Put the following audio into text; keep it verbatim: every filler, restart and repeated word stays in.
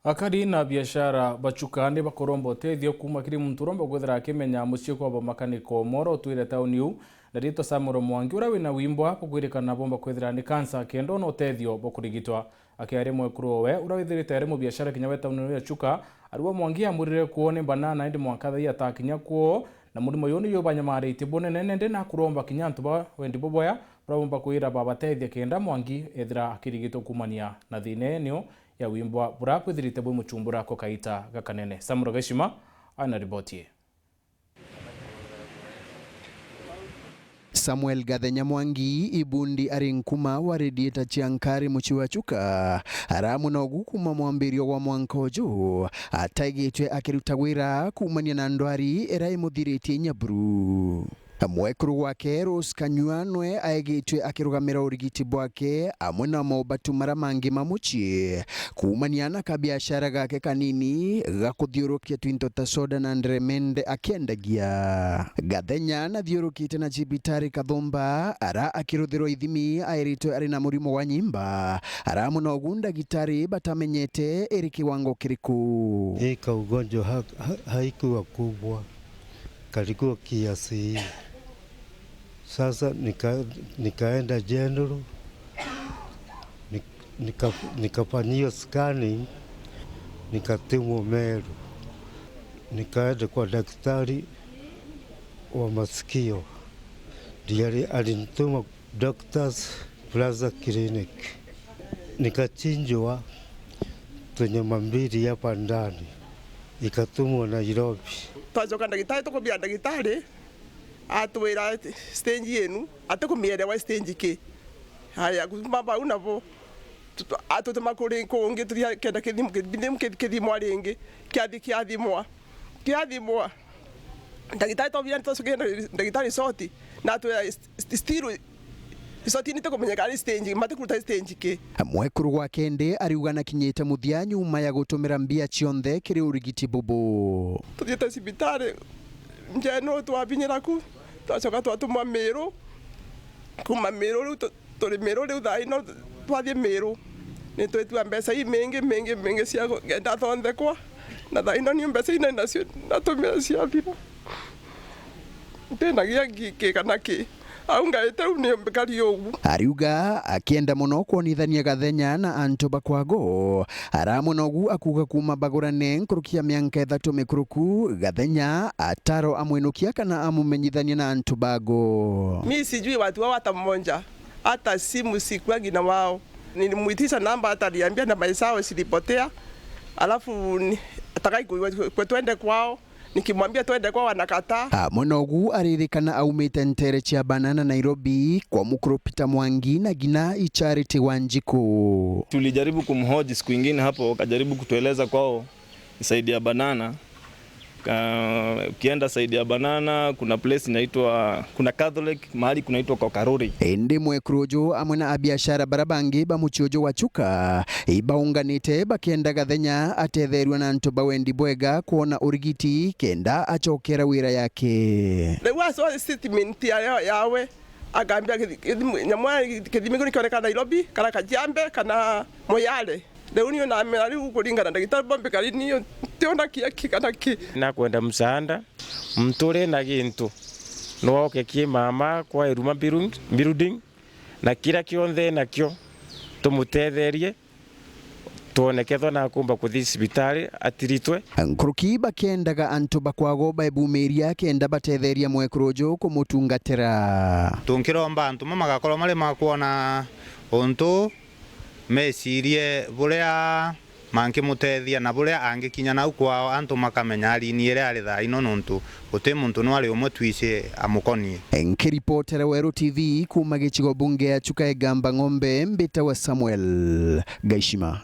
Akari na biashara ba Chuka ni bakuromba utethio kuuma kiri muntu uromba kwithira akimenya mucii kwabo makaniko moro utwire tauni iu, na riitwa Samuel Mwangi, uria wina wimbwa bukwirikana bomba kwithira ni kansa kenda ona utethio bwa kurigitwa. Akiaria mwekuru owe, uria withirite ari mubiashara kinya we tauni ya Chuka, ariwa Mwangi amwirire kuo ni banana, indi mwanka thai atakinya kuo, na murimo uyu ni jubanyamaritie bunene, nende nakuromba kinya antu ba wendi buboya, buria bomba kwira babatethia kenda Mwangi ethira akirigitwa kuumania na thina ii niu ya wimbwa buria bwithirite bwi muchumbura kwa kaita gakanene. Samuel Gashima ana riboti ii. Samuel Gathenya Mwangi, ibundi ari nkuma wa radiator cia nkari mucii wa Chuka, aramwe nogu kuuma mwambirio gwa mwanka uju, ataigitwe akiruta wira kuumania na ndwari iria imuthiritie inya buru. Mwekuru gwake Rose Kanyua nwe aigitwe akirugamira urigiti bwake amwe na mobatu maria mangi ma mucii, kuumania na kabiashara gake kanini ga kuthiurukia twinto ta soda na nderemende akiendagia. Gathenya nathiurukite na cibitari Kathumba, ara akiruthirwa ithimi airitwe ari na murimo wa nyimba, aramwe nogu ndagitari batamenyete iri kiwango kiriku. Hii kaugonjwa ha-, ha-, haikuwa kubwa. Kalikuwa kiasi hii. Sasa nika-, nikaenda General, nik-, nika-, nikafanyiwa scanning, nikatumwa Meru. Nikaenda kwa daktari wa masikio. Ndiye ali-, alinituma Doctors Plaza Clinic. Nikachinjwa tunyama mbili hapa ndani, ikatumwa Nairobi. Twacoka ndagitari, tukumira ndagitari, atwira stage yenu, atikumielewa stage ki. Haya, kuma bau nabo, tutu-, atutuma kuri kungi, tuthia kenda kithimu, kithimu, kithimu ringi, kiathi kiathimwa, kiathimwa. Ndagitari twabira nitwacokeria ndagitari resort, na atwira st-, st-, still resort nitikumenyeka ari stage, matikuruta stage ki. Mwekuru gwake ndi ariuga nakinyite muthia nyuma ya gutumira mbia cionthe kiri urigiti bubu. Tuthiite cibitari njeno twabinyira ku, twacoka twatumwa Miru, kuma Miru riu tu-, turi Miru riu thaa ino twathie Miru. Nitwitua mbeca imingi, mingi, mingi cia kenda thonthekwa. Na thaa ino ni mbeca ina nacio natumira ciathira. Ndinagia ngiki kana ki. Au ngaite u ni mbikari ugu. Ariuga akienda mono kwonithania Gathenya na antu ba kwago. Aramwe nogu akuga kuma bagurane nkuruki ya mianka ithatu mikuruku, Gathenya ataro amwinukia kana amumenyithania na antu bago. Mi sijui watu wao hata mmoja. Hata simu sikuagi na wao. Nilimuitisha namba, hata aliambia namba zao zilipotea. Alafu ni-, atakai ku-, ku-, twende kwao. Nikimwambia twende kwao, anakataa. Amwe nogu aririkana aumite ntere cia Banana Nairobi kwa mukuru Peter Mwangi na ngina i Charity Wanjiku. Tulijaribu kumhoji siku ingine hapo, akajaribu kutueleza kwao ni side ya Banana. Ka-, ukienda side ya Banana, kuna place inaitwa, kuna Catholic, mahali kunaitwa Kokaruri. Indi mwekuru uju amwe na abiashara bara bangi ba mucii uju wa Chuka, ibaunganite bakienda Gathenya atetherua na antu ba wendi bwega kwona urigiti kenda acokera wira yake. Riu asoa statement ya, ya, yawe, akambia kithi-, kithimu, nyamu ya kithimi kiu nikioneka Nairobi, kana Kajiambe, kana Moyale. Riu niu namera riu kuringana na ndagitari bombikari niu ntiona kiaki kana ki. Nakwenda msaada, mture na gintu. Nwoke ki mama kwa Iruma Building, Building, na kira kionthe nakio tumutetherie, twone kethwa nakumba kuthi cibitari atiritwe. Nkuruki bakiendaga antu ba kwago baebumiria kenda batetheria mwekuru uju kumutungatira. Tunkiromba antu ma magakorwa mari ma kwona untu mecirie buria mangimutethia na buria angikinya nau kwao, antu makamenya arini iria ari thaa ino, nontu guti muntu nwari umwe twici amukonie. Nkiripotera Weru T V kuma gicigo bunge ya Chuka Igamba Ng'ombe, mbitawa Samuel Gaishima.